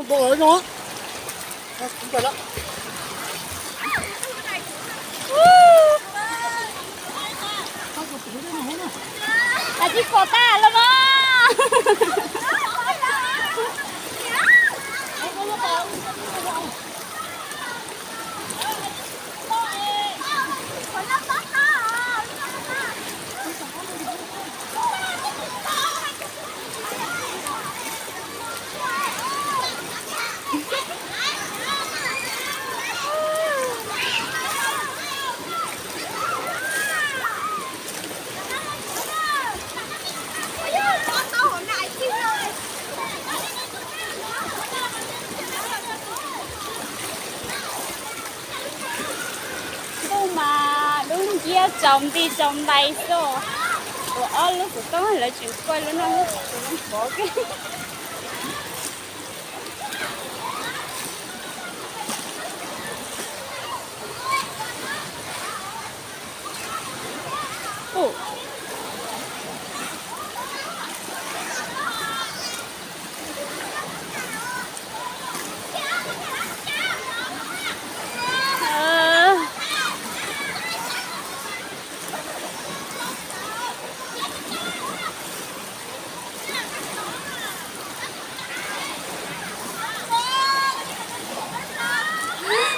Npau lawm no. Tsis pom tas los mas. Ntuj mas dub nciab tsaus nti tsaus ntais xwb. Ua ob lub xov tooj lawv tseem kuaj lub no lub xov tooj pov.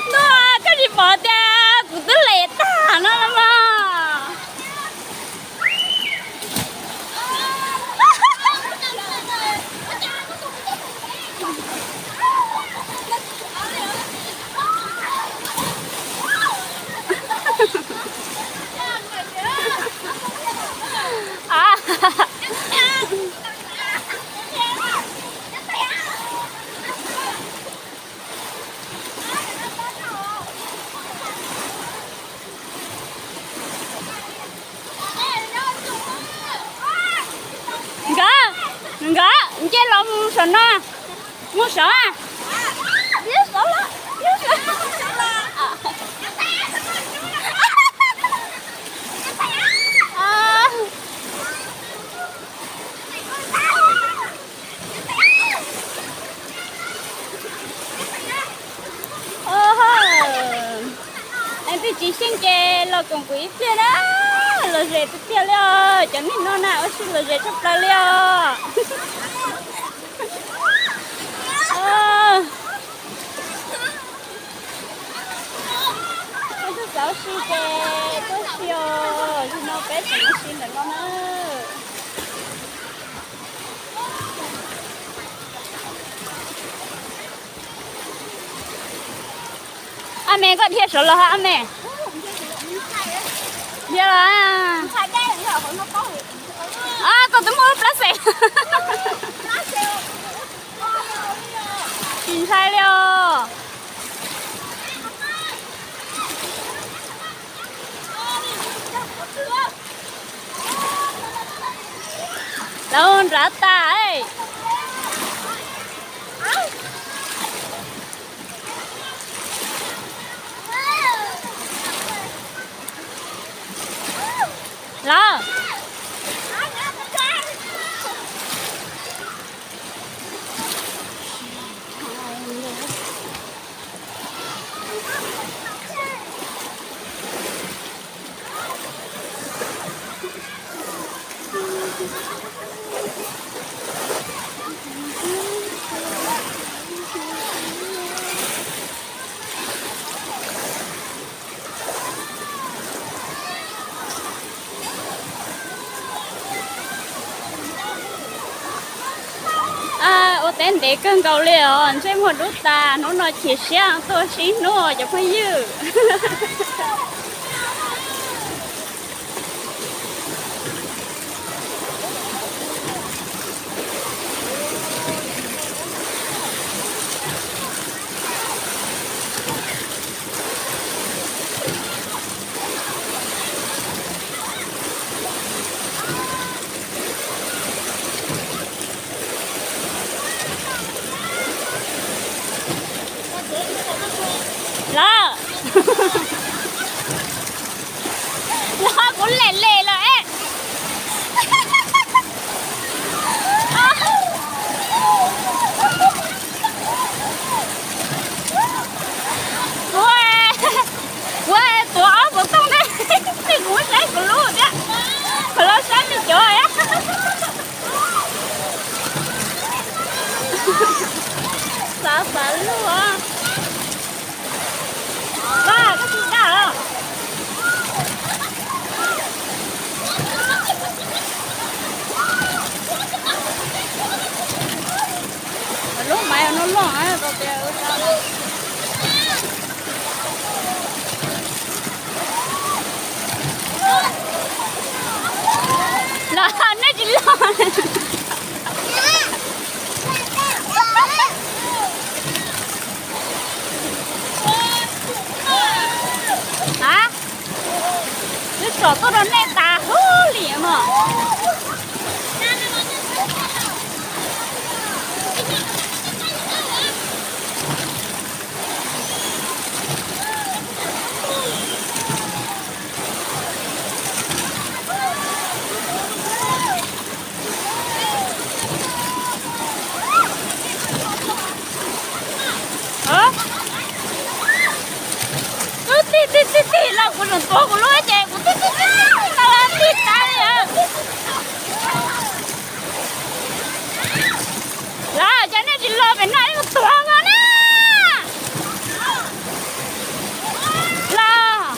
Ntuj, koj tsis pom tias kuv twb lem tag no los mas. Nkawd, nkawd nce los mus saum no, mus saum. Leej twg tsis xyeej ces los koom kuv ib pliag na. Lom zem tiag tiag li os, cov neeg no na ua si lom zem tshaj plaws li os. Peb twb xav ua si ces tuaj si os, zaum no peb tseem ua si ntawm no na. Ab me, koj dhia saud los hab ab me? Dhia los. Koj twb muaj lub plab xev. Tsis ntshai li os. Lawv nrad tas. Lawv. Ua teb ntev kawg nkaus li os, ntsej muag dub tas, hnub no chim siab tuaj sib hnub cov phooj ywg. Lawv, lawv kuv lem lem lawm es. Xav xav lug os. Vaj, koj tsis dag os. Lub maiv no loj, los nej tsis loj. A, twb tsom tuaj rau nej tas hub li mog. Twb tig tig tig tig los kuv tseem tuav kuv lub ces kuv tig tig tig tig los tig tas li. Los cas nej tsis los pem no ib mus tuav mas na. Los.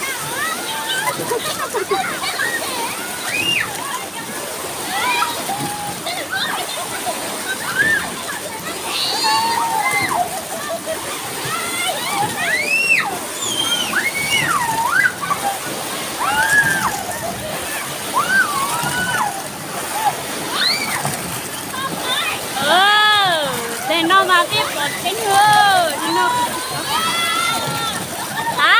Tes no mas peb pom tseeb, no. A.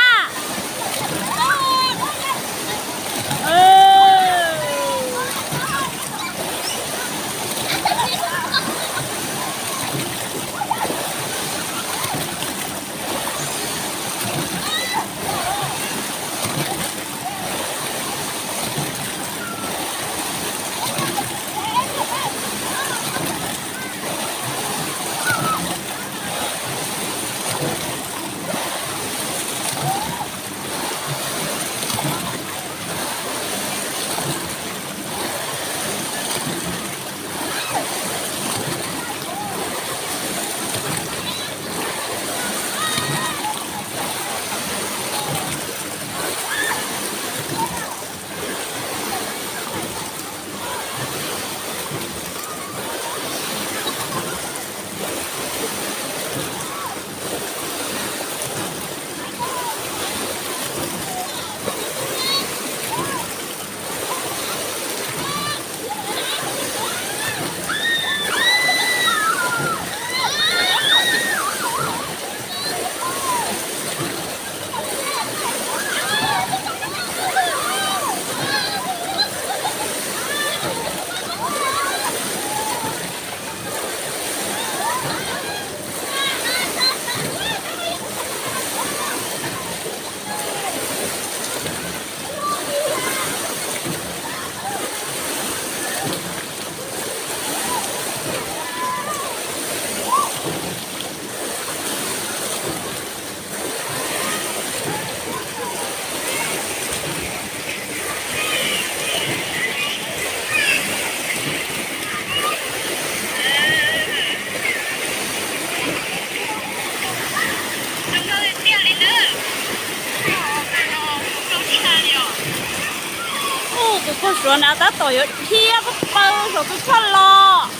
Tus pug Suav na tab tom yuav dhia pab paws saum tus tshoj los.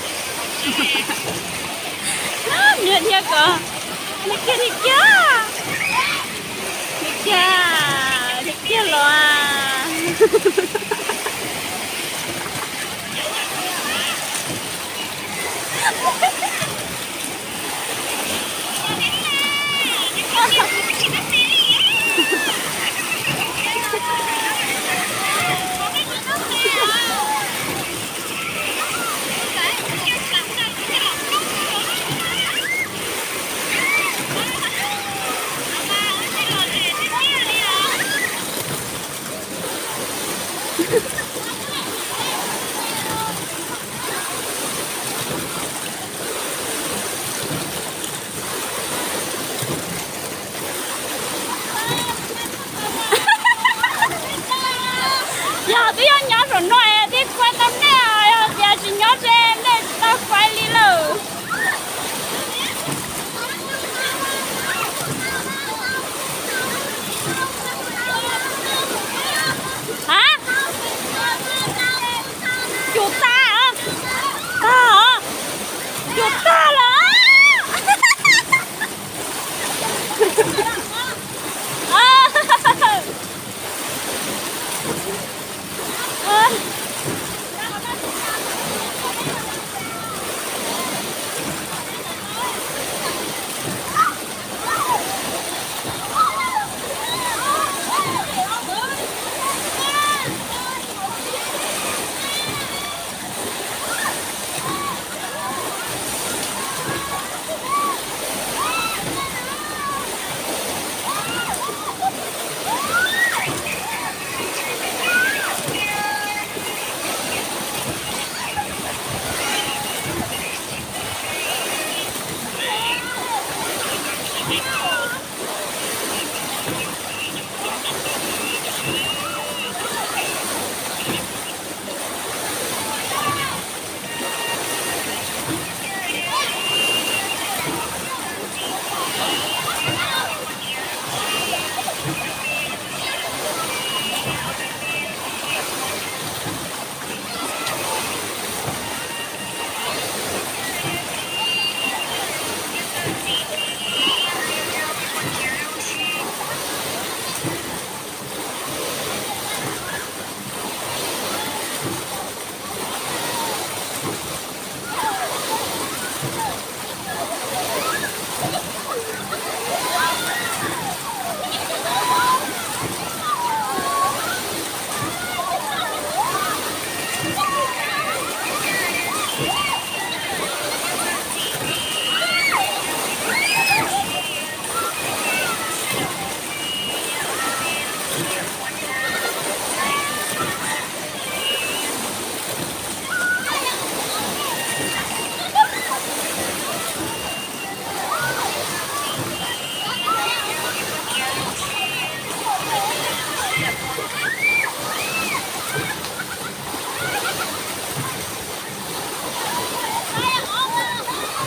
Niag dhia kom, niag kiag, niag kiag, niag kiag, niag kiag los.